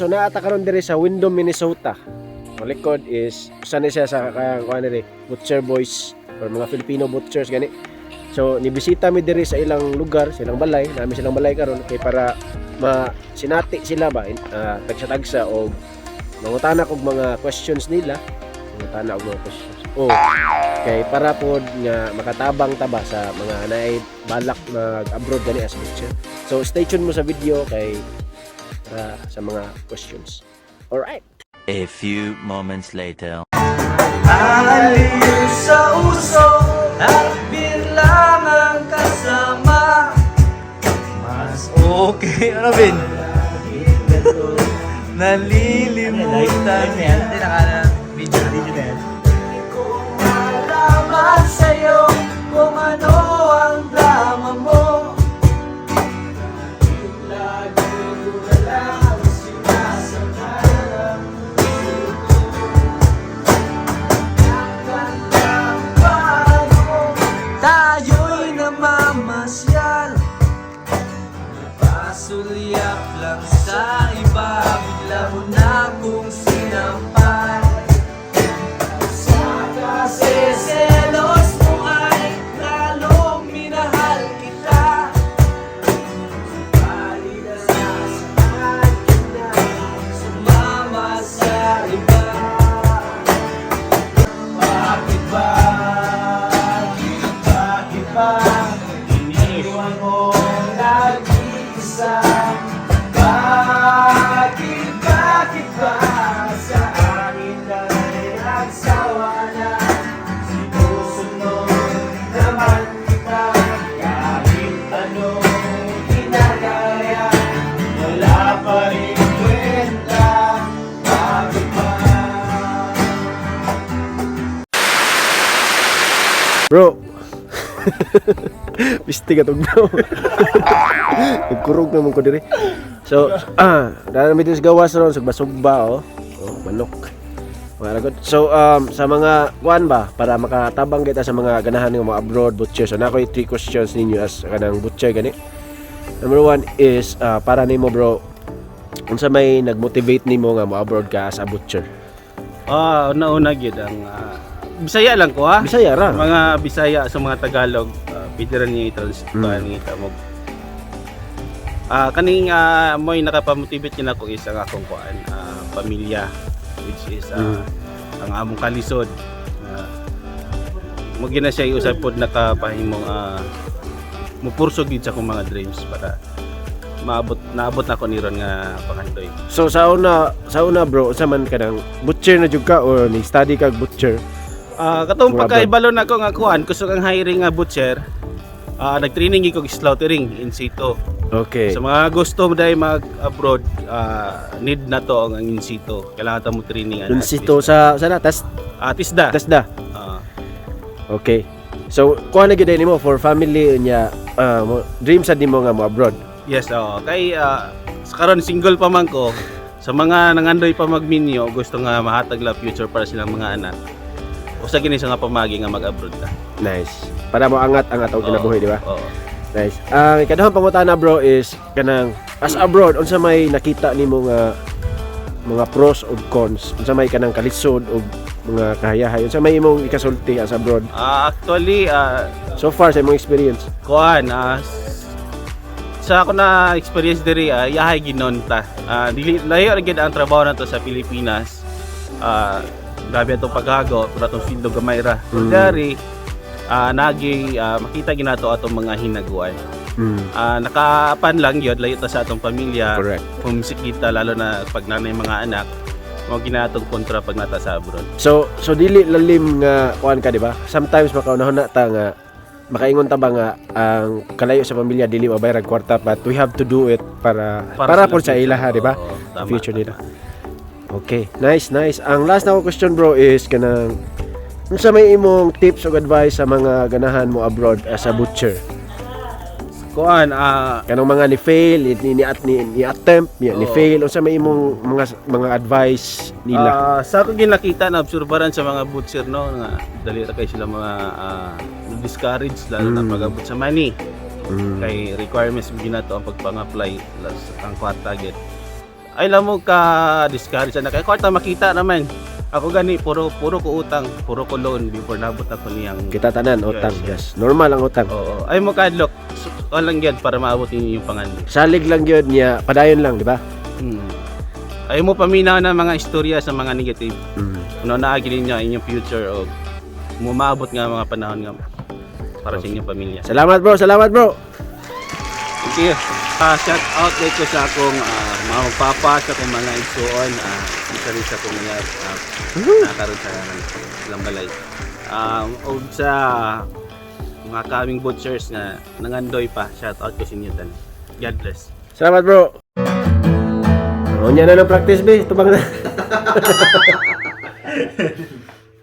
So naa ta karon diri sa Windom, Minnesota. Ang likod is usa ni siya sa kuan diri, Butcher Boys or mga Filipino butchers gani. So nibisita mi diri sa ilang lugar, sa ilang balay, naa mi sa ilang balay karon kay para ma sinati sila ba, tagsa-tagsa og mangutana og mga questions nila, mangutana og mga questions. Oh, kay para pod nga makatabang ta ba sa mga naay balak mag-abroad gani as butcher. So stay tuned mo sa video kay para sa mga questions. Alright. A few moments later. Aliw sa uso at bilang ang kasama. Mas okay. Ano, Bin? Nalilimutan. Hindi naka video video na yan. Malaman sa'yo kung ano ang drama mo. Lagi ko na lang sinasaktan ang puso ko. Paano tayo'y namamasyal, pasulyap lang sa iba, bigla mo na kong sinampal. Sa kaseselos mo ay lalong minahal kita. Subalit nasasaktan ka na, sumama sa iba. Bakit ba? Bakit ba? Iniwan mo nag-iisa? Bakit, bakit ba? Sa akin ay nagsawa na. Sinusunod naman kita. Kahit anong ginagaya, wala pa rin kwenta. Bakit ba? Bro. Pisti ka tugnaw. Nagkurog naman ko diri. So, dahil namin sa gawas ron, sugba-sugba oh. Oh, manok. Mga ragot. So, sa mga kuan ba para makatabang kita sa mga ganahan ng mga abroad butcher. So, naa ko'y three questions ninyo as kanang butcher gani. Number one is para nimo, bro, unsa may nagmotivate nimo nga mo abroad ka as a butcher? Ah, una-una gyud ang Bisaya lang ko ha. Bisaya ra. Mga Bisaya sa mga Tagalog, pwede ra niya i-translate ni mo. Kaning mo'y nakapamotivate yun ako is ang akong kuan, pamilya, which is ang among kalisod. Mo gina siya usab pod nakapahimong mupursog gid sa akong mga dreams para maabot naabot na ko ni ron nga pangandoy. So sa una, bro, unsa man kanang butcher na jud ka or ni study kag butcher? Katong Mga pagkaibalo na ko nga kuan, kusog ang hiring nga butcher, nag-training ko og slaughtering in situ. Sa mga gusto mo dahil mag-abroad, need na to ang in situ. Kailangan ta mo training ana. In situ sa na test Tisda. Test da. Okay. So kuha na gyud nimo for family niya, dream sad nimo nga mo abroad. Yes, oo. Kay sa karon single pa man ko, sa mga nangandoy pa magminyo, gusto nga mahatag la future para silang mga anak. Usa gini sa nga pamagi nga mag-abroad ta. Nice. Para mo angat ang atong kinabuhi, di ba? Oo. Nice. Ang ikaduhang pangutana, bro, is kanang as abroad unsa may nakita nimo nga mga pros ug cons? Unsa may kanang kalisod ug mga kahayahay? Unsa may imong ikasulti as abroad Actually, so far sa imong experience? Kuan, sa ako na experience diri, yahay ginon ta. Dili layo ra gid ang trabaho nato sa Pilipinas. Grabe atong paghago, pero atong sweldo gamay ra. Dari nagi makita ginato atong mga hinaguan. Nakaapan lang yun, layo ta sa atong pamilya. Homesick kita lalo na pag nanay mga anak. Mao ginatong kontra pag nata sa abroad. So dili lalim nga kuan ka, di ba? Sometimes makaunahon na ta nga makaingon ta ba nga ang kalayo sa pamilya dili mabayad kwarta, but we have to do it para sila po sa future. ilaha, di ba? Oo, tama, Future tama. nila. Okay, nice, nice. Ang last na ko question, bro, is kanang unsa may imong tips o advice sa mga ganahan mo abroad as a butcher? Kuan, Kanang mga ni fail, ni attempt, ni fail, unsa may imong mga advice nila? Sa ako ginakita na obserbaran sa mga butcher no nga dali ra kay sila mga discourage lalo na pag-abot sa money. Kay requirements ginato ang pagpang-apply ang kwarta gid. Ay lang mo ka discourage na kay kwarta makita naman. Ako gani puro puro ko utang, puro ko loan before nabot ako niyang Kita tanan utang, yes. Normal ang utang. Oo. Ay mo kadlok. So, lang gyud para maabot ninyo yung pangandoy. Salig lang gyud niya, padayon lang, di ba? Ay mo paminaw na mga istorya sa mga negative. Ano naagi ninyo ang inyong future o mumaabot nga mga panahon nga para sa inyong pamilya. Salamat, bro, salamat, bro. Thank you. Shout out dito sa akong mga magpapa, sa akong mga igsuon, isa rin sa akong mga nakaroon sa ilang balay. Og sa mga kaming butchers na nangandoy pa, shout out ko sa inyo tanan. God bless. Salamat, bro. Unya na ng practice, be. Tubang na.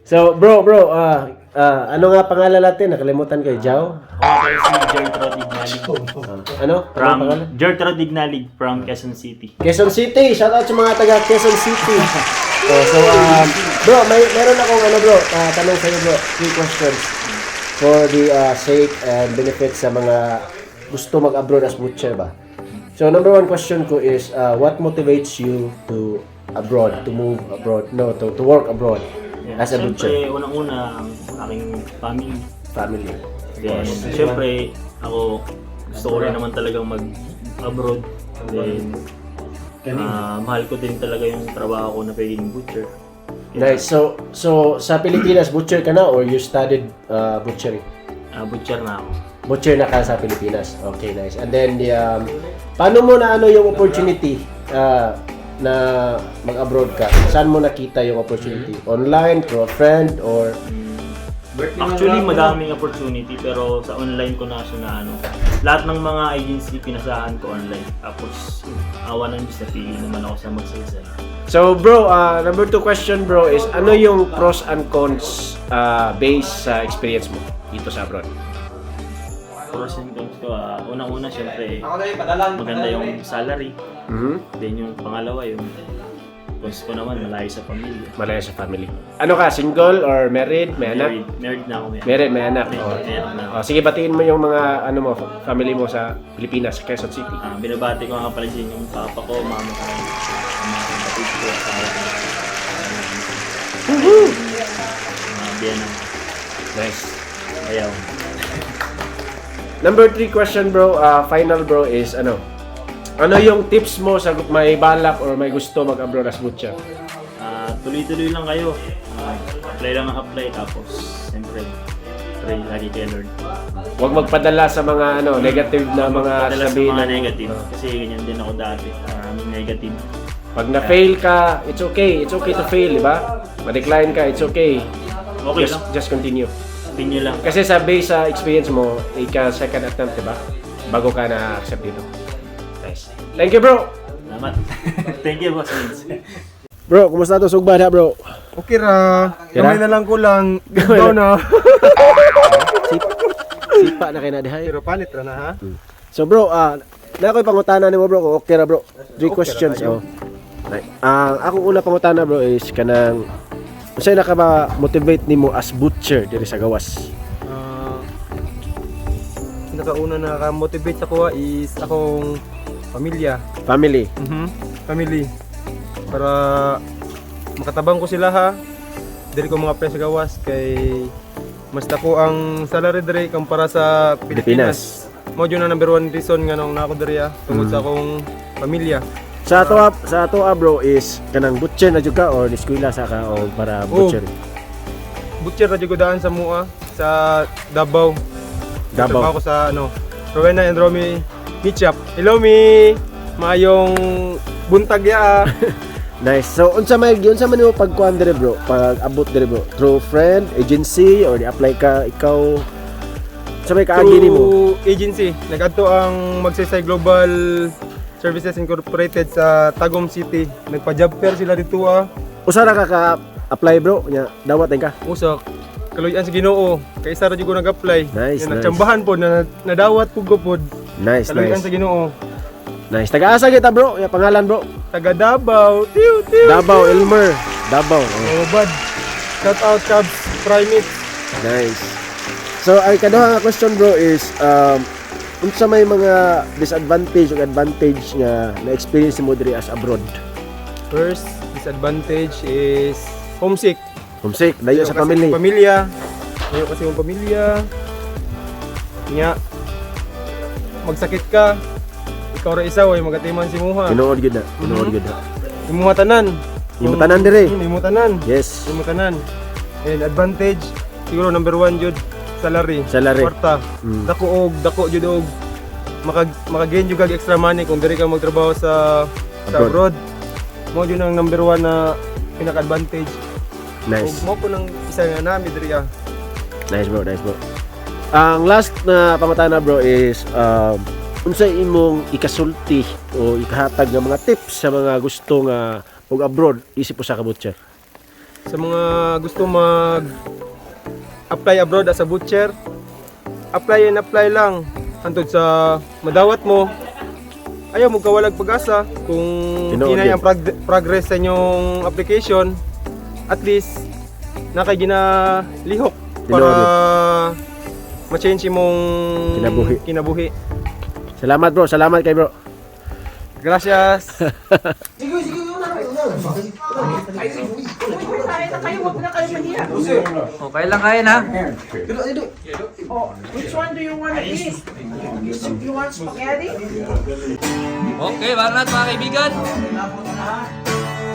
So, bro, bro, ano nga pangalan natin? Nakalimutan ko, eh. Jao? Ako si Gertrude Ignalig. Ano? Ano From pangalan? Gertrude Ignalig from Quezon City. Quezon City! Shout out sa mga taga Quezon City. So, bro, meron akong ano, bro, tanong sa'yo, bro. Three questions for the sake and benefit sa mga gusto mag-abroad as butcher ba? So, number one question ko is, what motivates you to abroad, to move abroad, no, to work abroad as a butcher? Siyempre, unang-una, ang aking family. Family. Then, siyempre, ako, gusto ko rin naman talagang mag-abroad. Then, mahal ko din talaga yung trabaho ko na pagiging butcher. Nice. So sa Pilipinas, butcher ka na or you studied butchery? Butcher na ako. Butcher na ka sa Pilipinas. Okay, nice. And then, paano mo na ano yung opportunity na mag-abroad ka? Saan mo nakita yung opportunity? Online, through a friend, or Actually, madaming opportunity pero sa online ko na siya na ano. Lahat ng mga agency pinasahan ko online. Tapos, yun, awa ng Diyos, napili naman ako sa Magsaysay. So bro, number two question, bro, is ano yung pros and cons based sa experience mo dito sa abroad? Pros and cons ko, unang-una syempre, maganda yung salary. Then yung pangalawa, yung cons ko naman, malayo sa pamilya. Malayo sa family. Ano ka, single or married? May anak? Married, married na ako. May anak. Married, may anak. Oh. May anak na ako. Oh, sige, batiin mo yung mga ano mo, family mo sa Pilipinas, sa Quezon City. Binabati ko nga pala sa inyo yung papa ko, mama ko, ang mga kapatid ko, asawa ko. Mga biyanang ko. Nice. Ayaw. Number three question, bro, final, bro, is ano? Ano yung tips mo sa may balak or may gusto mag-abroad as butcher? Tuloy-tuloy lang kayo. Apply lang ang apply tapos siyempre pray lagi kay Lord. Huwag magpadala sa mga ano negative na mga Padala sa sabihin mga negative kasi ganyan din ako dati. Maraming negative. Pag na-fail ka, it's okay. It's okay to fail, di ba? Ma-decline ka, it's okay. Okay Just, lang. just continue. Continue lang. Kasi sa base sa experience mo, ika second attempt, di ba? Bago ka na-accept dito. Nice. Thank you, bro! Salamat. Thank you, Boss Vince. Bro, kumusta to sugba na, bro? Okay ra. Kira? Gamay na lang ko lang. Ikaw na. Sipa na kay na dihay. Pero palit ra na ha. So bro, na ako'y pangutana nimo, bro, kung okay ra, bro. Three Okay ra questions kayo. oh. Right. Ang akong una pangutana, bro, is kanang unsay naka ba motivate nimo as butcher diri sa gawas? Pinakauna na naka-motivate sa kuha is akong pamilya. Family. Family. Para makatabang ko sila ha. Diri ko mga friends sa gawas kay mas dako ang salary diri kumpara sa Pilipinas. Mao jud na number one reason nga nung nako diri ah, tungod sa akong pamilya. Sa ato, bro, is kanang butcher na jud ka or eskwela sa ka o para Oh. butcher? Butcher ra jud ko daan sa Mua sa Davao. Davao. Trabaho ko sa ano, Rowena and Romy Meat Shop. Hello Mi! Maayong buntag ya ah. Nice. So unsa man nimo pagkuan diri, bro? Pag abot diri, bro? Through friend, agency or di-apply ka ikaw? Sa may kaagi nimo? Through agency. Nagadto ang Magsaysay Global Services Incorporated sa Tagum City. Nagpa-job fair sila dito ah. Usa ra ka ka apply, bro? Nya dawat din ka? Usa kaluyan sa Ginoo. Kay isa ra jud ko nag-apply. Nice, Nga nice. Natsambahan pod na nadawat pud ko pod. Nice, Kaluyan nice. sa Ginoo. Nice. Taga-asa kita, bro? Ya pangalan, bro? Taga Davao. Tiw tiw. Davao, Elmer. Davao. Oh. Oh, bad. Shout out Cubs Primate. Nice. So, ay kaduha nga question, bro, is Unsa may mga disadvantage o advantage nga na-experience mo diri as abroad? First disadvantage is homesick. Homesick, layo sa Layo kasi family. mong pamilya. Layo kasi mong pamilya. Nya magsakit ka. Ikaw ra isa way magatiman si muha. Tinuod gyud na, tinuod gyud na. Imuha tanan. Imo tanan diri. Imo tanan. Yes. Imo tanan. And advantage siguro number one jud, salary. Salary. Kwarta. Dako og dako jud og maka-gain jud kag extra money kung diri ka magtrabaho sa Abroad. abroad. Mao jud ang number one na pinaka-advantage. Nice. Ug mao po nang isa nga nami diri ah. Nice, bro, nice, bro. Ang last na pangutana, bro, is unsay imong ikasulti o ikahatag nga mga tips sa mga gusto nga og abroad isip usa ka butcher? Sa mga gusto mag apply abroad as a butcher, apply and apply lang hantod sa madawat mo. Ayaw mo kawalag pag-asa kung Tinuod hinay yun. ang progress sa inyong application, at least nakay ginalihok para ma-change imong Kinabuhi. kinabuhi. Salamat, bro, salamat kay bro. Gracias. Okay lang kayo na. Oh, which one do you want to eat? You want spaghetti? Okay, barat mga kaibigan.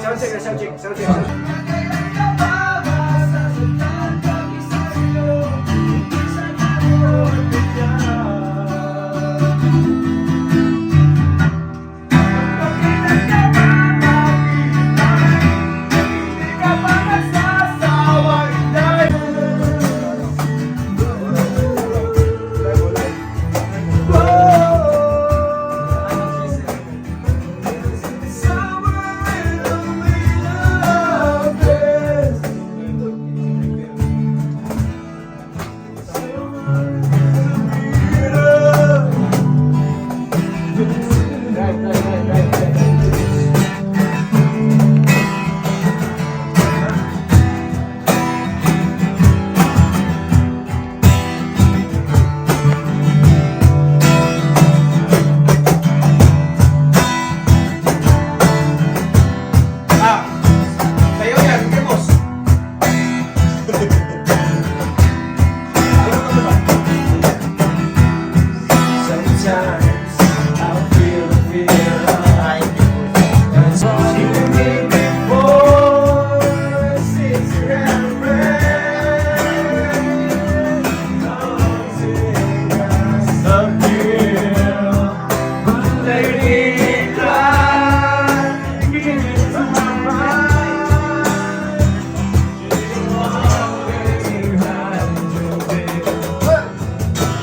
Sound check, sound check, sound check.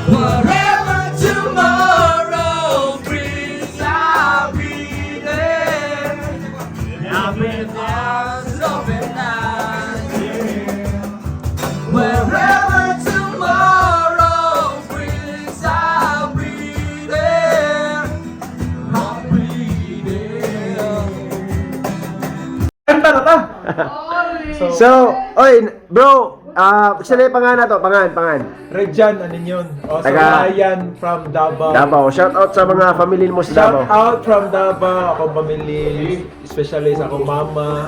Wherever tomorrow brings, I'll be there. I'll be there, open eyes. Wherever tomorrow brings, I'll be there. I'll be there. So, oy, bro, sila yung pangan na to, pangan, pangan. Rejan, ano yun? O, so Ryan from Davao. Davao. Shout out sa mga family mo sa Shout Davao. out from Davao, akong pamilya, especially sa akong mama.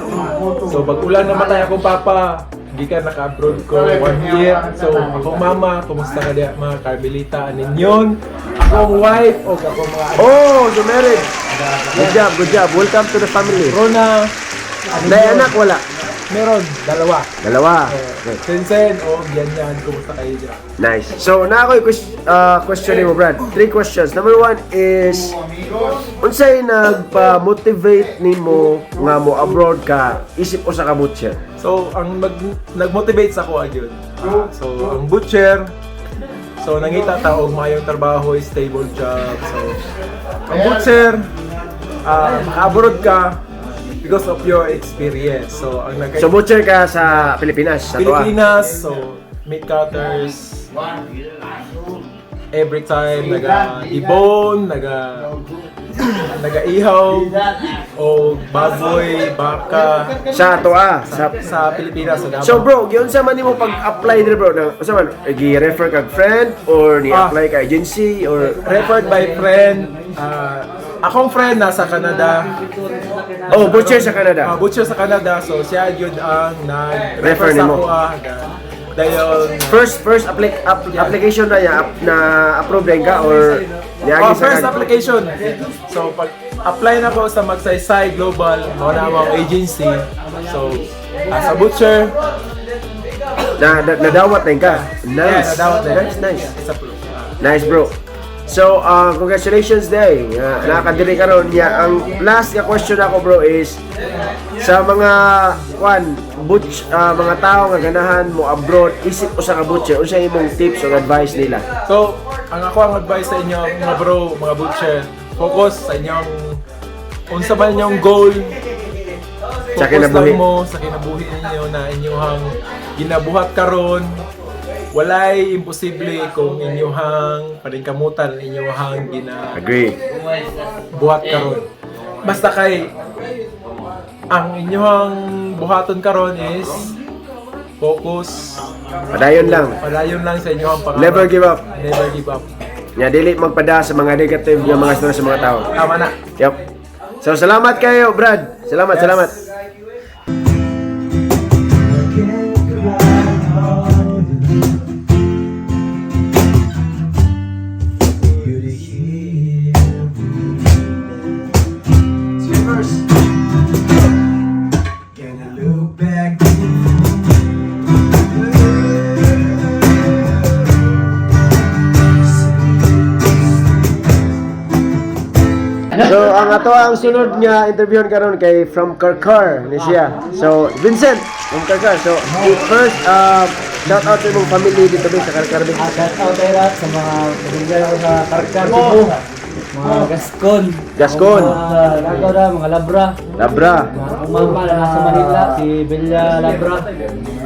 So, pag ulan namatay akong papa, gikan naka-abroad ko one year. So, akong mama, kumusta ka diya, mga Carmelita, anin yun? Akong wife, o akong mga anak. Oh, you married. Good job, good job. Welcome to the family. Rona, anin May yun? anak wala? Meron, dalawa. Dalawa. Okay. Sensen, o yan yan, kumusta kayo dyan? Nice. So, na ako yung question nimo, Brad. Three questions. Number one is, unsay nagpa-motivate nimo nga mo abroad ka isip usa ka butcher? So, ang nag-motivate sa ako ayun. So, ang butcher, so nangita ta og maayong trabaho, stable job. So, ang butcher, maka-abroad ka because of your experience. So, ang nag So, butcher ka sa Pilipinas, sa tuwa. Pilipinas, so meat cutters, every time naga debone, naga Nagaihaw o baboy, baka Sa ato ah, sa sa Pilipinas, sa Davao. So bro, giunsa man nimo pag-apply dire, bro? Na unsa man, gi-refer kag friend or ni-apply ka agency or Referred by friend. Ah, akong friend nasa Canada. Oh, butcher sa Canada. Butcher sa Canada. So siya yun ang nag-refer Refer sa nimo. ako. Dayon First first application na niya na approve din ka or niagi Oh, sa first kag- application. So pag apply na ko sa Magsaysay Global, mao na ang agency. So as a butcher, na nadawat din ka. Nice. Yeah, nadawat din. Nice, nice. It's approved. Nice, bro. So, congratulations day. Nakadiri karon niya. Ang last nga question ako, bro, is sa mga kwan butch mga tao nga ganahan mo abroad isip usa ka butcher, unsa imong tips or advice nila? So, ang ako ang advice sa inyo mga bro, mga butcher, focus sa inyong unsa man inyong goal. Sa Focus kinabuhi. lang mo sa kinabuhi ninyo na inyong ginabuhat karon. Walay imposible kung inyong paningkamutan, inyong gina Agree. buhat karon. Basta kay ang inyong buhaton karon is focus, Padayon lang. padayon lang sa inyong pangarap. Never give up. Never give up. Nya dili magpada sa mga negative nga mga istorya sa mga tao. Tama na. Yep. So salamat kayo, Brad. Salamat, Yes. salamat. Can I look back? So ang ato ang sunod nga interviewon karon kay from Karkar ni siya. So Vincent from Karkar. So first shout out sa imong family dito ba sa Karkar ba? Shout out tayo lahat sa mga pamilya ko sa Karkar, Cebu. Mga Gascon. Gascon. Mga Lagaw na, mga Labra. Labra. Akong mama na nasa Manila, si Bella Labra.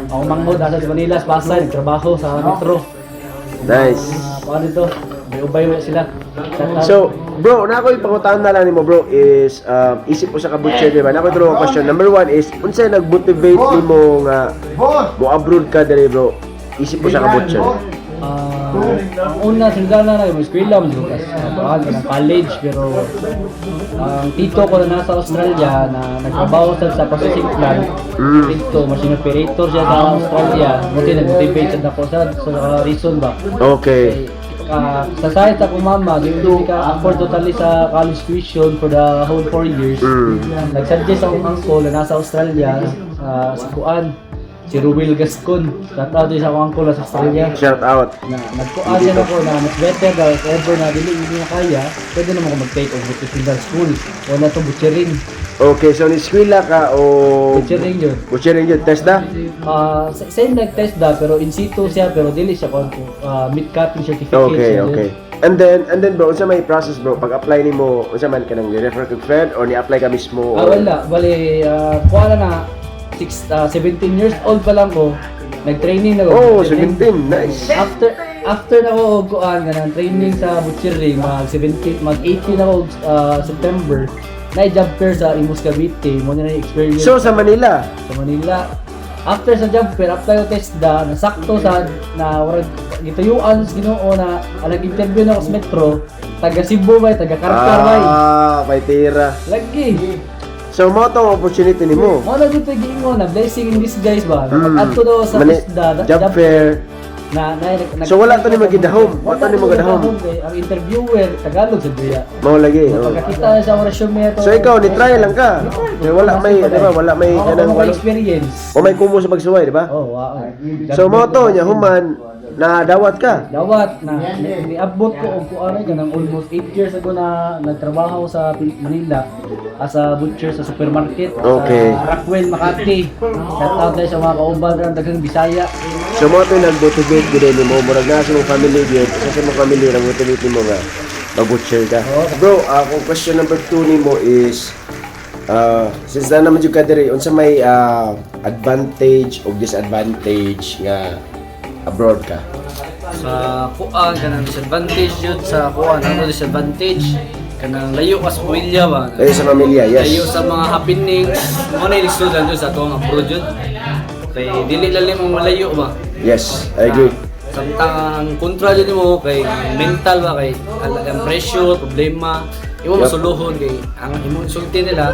Akong manghod nasa sa Manila, sa Pasay, nagtrabaho sa Metro. Nice. Paano dito? May ubay wala sila. Shout out. So, bro, na ako ipangutahan na lang nimo, bro, is isip mo sa ka-butcher, di ba? Na ako tulong question. Number one is, unsay nag-motivate nimo nga mo abroad ka diri, bro? Isip mo sa ka-butcher. Ang una, sinugana na, yung eskwela, mas lukas. Baka ng college, pero ang tito ko na nasa Australia na nagtrabaho siya sa processing plant, dito, machine operator siya sa Australia, buti nag-motivate siya ako sa reason ba. Okay. Sa side sa akong mama, di ko ka afford totally sa college tuition for the whole 4 years. Nag-suggest akong uncle na nasa Australia, si Kuan, si Ruel Gascon. Shout out din sa akong uncle na sa Australia. Shout out. Na nagkuan siya nako na mas better daw if ever na dili hindi na kaya, pwede naman ako mag-take og vocational school o na to butchering. Okay, so ni-eskwela ka o Butchering yun. Butchering yun, test na? Same like TESDA pero in situ siya pero dili siya kon meat cutting certificate Okay, siya yun. okay. And then bro, unsa may process, bro, pag apply nimo, unsa man kanang ni-refer kag friend or ni-apply ka mismo? Ah, wala. Bale, kuha na na, 17 years old pa lang ko, nag-training na ko. Oh, Butchering. 17, nice. After na ko og kuan ganang training sa butchery, mag 17, mag 18 ako September, na job fair sa Imus Cavite, mo na experience So sa Manila. sa Manila. After sa job fair, apply ko TESDA, nasakto sa na warag gituyuan sa Ginoo na nag-interview na ako sa Metro, taga Cebu bay, taga Karkar bay. Ah, may tira. Lagi. So mo tong opportunity nimo. Mo na dito giingon na blessing in disguise ba. Pag-adto daw sa TESDA, Job fair. na, So, wala to ni magidahom? Wala to ni magidahom? Kay ang interviewer Tagalog sa duya. Mao lagi. Oh. Pagkakita na sa resume to. So ikaw ni try lang ka. Kaya wala may, di ba? Wala may Oo, kanang wala wala. experience. O may kumo sa pagsuway, di ba? Oh, wow. So mo to nya human na dawat ka. Dawat na niabot ko og kuan ay ganang almost 8 years ago na nagtrabaho sa Manila as a butcher sa supermarket sa Rockwell, Makati. Shout out tayo sa mga kauban ron daghang Bisaya. So mo to nag-motivate gid nimo, murag na sa mong family gyud, isa sa mong family nag-motivate nimo nga mag-butcher ka. Bro, akong question number 2 nimo is since na naman jud ka diri, unsa may advantage o disadvantage nga abroad ka? Sa kuan kanang disadvantage yun sa kuan ano disadvantage Kanang layo ka sa pamilya ba? Layo sa pamilya, yes. Layo sa mga happenings. Mo na ilisod lang jud sa atong abroad jud. Kay dili lalim ang malayo ba? Yes, I agree. Samtang ang kontra jud nimo kay ang mental ba kay ang pressure, problema, imo masuluhon kay ang imong sulti nila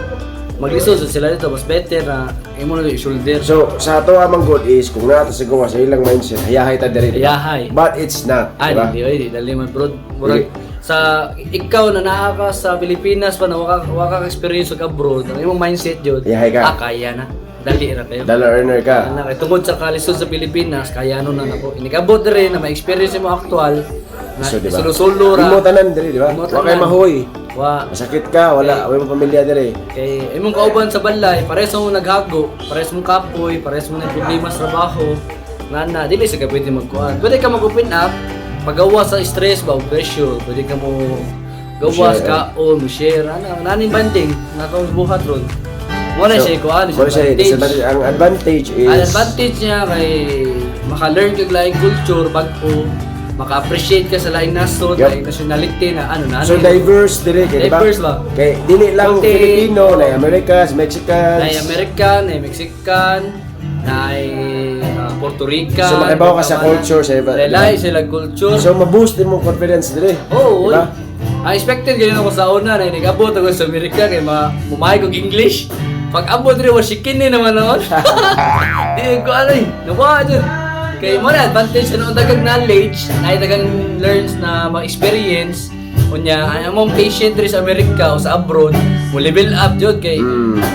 maglisod jud sila dito, mas better na imo na i-shoulder. So, sa ato amang goal is, kung nato sa gawa sa ilang mindset, hayahay ta diri, di ba? Hayahay. But it's not, Ay, di ba? hindi, oy, di dali man bro. Murag, Dili. sa ikaw na naa ka sa Pilipinas pa na waka ka experience og abroad, ang imong mindset jud. Hayahay ka. Ah, kaya na. Dali ra kayo. Dollar earner ka. Ana kay tungod sa kalisod sa Pilipinas, kaya ano na nako. Inikabot diri na ma-experience mo aktual na So, di ba? solo-solo ra. Imo tanan diri, di ba? Imo Wa kay tanan. mahoy. Wa. Masakit ka, wala, wala mo pamilya diri. Kay imong kauban sa balay, pares mo naghago, pares mo kapoy, pares mo na problema sa trabaho. Nga na, dili sa ka pwede magkuan. Pwede ka mag-open up, pagawa sa stress ba o pressure, pwede ka mo gawas Share. ka o mo share ana naning banding na atong buhat ron. Wala So, siya kuan, wala siya disadvantage. Ang advantage is Ang advantage niya kay maka-learn kag laing culture bag-o, maka-appreciate ka sa laing nasod, laing nationality na ano na. So ano. diverse diri kay, di ba? Diverse ba? Kay dili lang Konti. Filipino, na Americas, Mexicans. Nay American, nay Mexican, nay Puerto Rican. So, makibaw ka sa Guatemala. culture sa iba, di ba? Lahi sila culture. So ma-boost imong confidence diri. Oo, di ba? ang expected ganyan ako sa una na nag-abot ako sa Amerika kay ma mumahay kog English. Pag abot rin, wasikin ni naman noon. Di ko ano eh, nawa dyan. Kay mo na advantage sa noon dagang knowledge, na dagang learns na ma-experience. Unya, ang among patient diri sa Amerika o sa abroad, mo level up jud kay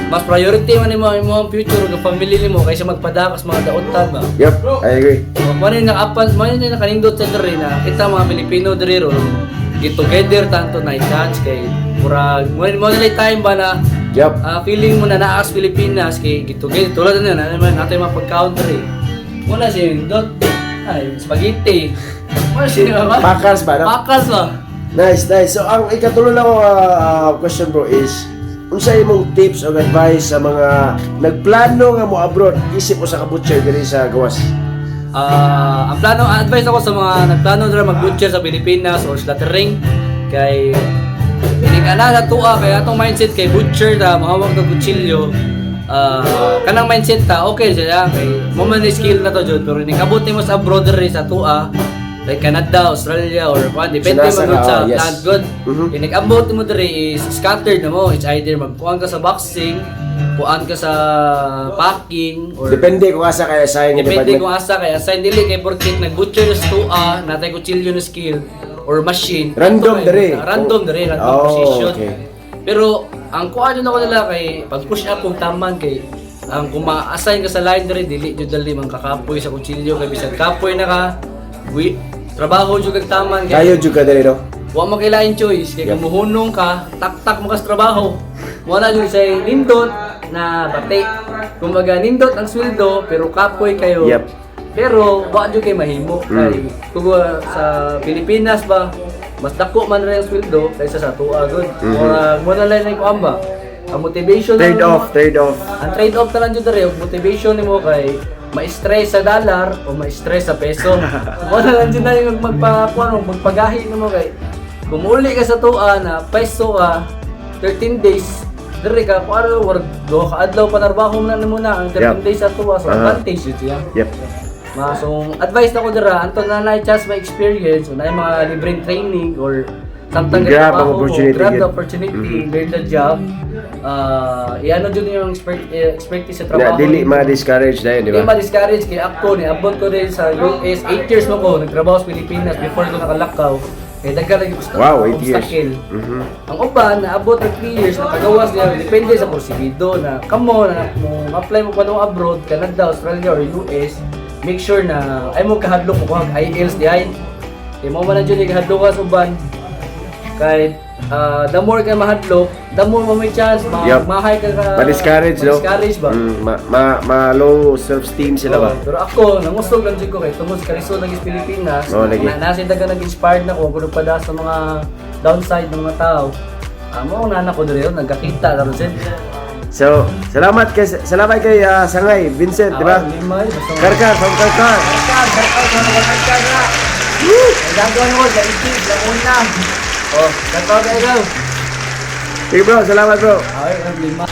mas priority man nimo ang imong future ug ang family nimo kaysa magpadakas mga dautan ba. Yep, I agree. Mo na nakapan, mo na nakanindot sa diri na kita mga Pilipino diri ron get together tanto na chance kay murag mo na lay time ba na feeling mo na naa sa Pilipinas kay get together tulad na na naman natin mga pagkaon diri. Wala siya nindot. Ay, spaghetti. Wala siya ba? Packers ba, no? Packers ba? Nice, nice. So ang ikatulo lang ko question, bro, is unsa imong tips o advice sa mga nagplano nga mo abroad isip usa ka butcher diri sa gawas? Ah, ang plano, ang advice ako sa mga nagplano na mag-butcher sa Pilipinas or slaughtering kay inig ana sa tuwa kay atong mindset kay butcher ta mahawak og kutsilyo, kanang mindset ta okay siya kay mo man ni skill na to jud, pero inig abot nimo sa abroad diri sa tuwa like Canada, Australia or kuan, depende Sinasa man gud ka, sa oh, yes. plant good. Inig abot nimo diri is scattered na mo. It's either magkuan ka sa boxing, kuan ka sa packing or Depende kung asa kay assign nga depende department. kung asa kay assign, dili kay porket nag-butcher sa tuwa natay kutsilyo na skill or machine. Random Ito kay- diri. Random diri, random Oh, position. okay. Pero ang kuan jud ako nila kay pag push up kung taman kay ang kung ma-assign ka sa line diri dili jud dali man kakapoy sa kutsilyo kay bisan kapoy na ka wi, trabaho jud kag taman kay Kayo jud ka diri, no? wa mo kailangan choice kay kung muhunong ka, taktak mo ka sa trabaho. Wala jud say nindot na bati. Kumbaga nindot ang sweldo pero kapoy kayo. Pero wa jud kay mahimo kay kung sa Pilipinas ba mas dako man rin ang sweldo kaysa sa tuwa gud. Mura mo na lang kuan ba? Ang motivation Trade lang off, trade off. Ang trade off na lang jud diri og motivation nimo kay ma-stress sa dollar o ma-stress sa peso. Wala lang jud na yung magpakuan o magpagahi nimo kay kung uli ka sa tuwa na peso ka 13 days diri ka kuan or duha ka adlaw pa trabaho na nimo na ang 13 days sa tuwa, so advantage jud siya. Ma, so advice na ko dira anto na na chance ma experience o na yung mga libreng training or samtang Grab ang nagtrabaho mo, opportunity grab the yun. opportunity, learn the job. Iano jud yung expertise sa Na trabaho. dili ma-discourage dahil, di Di ba? ma-discourage kay ako ni abot ko din sa US 8 years mo ko nagtrabaho sa Pilipinas before ko nakalakaw. Kay daghan lagi gusto Wow, 8 years. obstacle. Ang uban naabot og 3 years nakagawas niya depende sa porsigido na kamo na mo apply mo pa abroad, Canada, Australia or US, make sure na ay mo kahadlok mo kuha og IELTS di ay. Kay mo man na jud kahadlok ka sa uban. Kay the more ka mahadlok, the more mo may chance ma mahay ka ka Ma-discourage, no? Ma-discourage ba? Ma low self-esteem sila ba? Oo, pero ako, nangusog lang jud ko kay tungod sa kalisod ng Pilipinas. Oo, lagi. Na nasa daga nag-inspired na ko kuno pa sa mga downside ng mga tao. Amo ang nana ko diri nagkakita karon sin. So, salamat kay Sangay Vincent, di ba? Ah, limay, basta Karkar from Karkar. Karkar, karkar, karkar, karkar na. Ang gagawa ko sa itig, lamuna. Oh, karkar kayo. Sige bro, salamat bro. Ay, problema.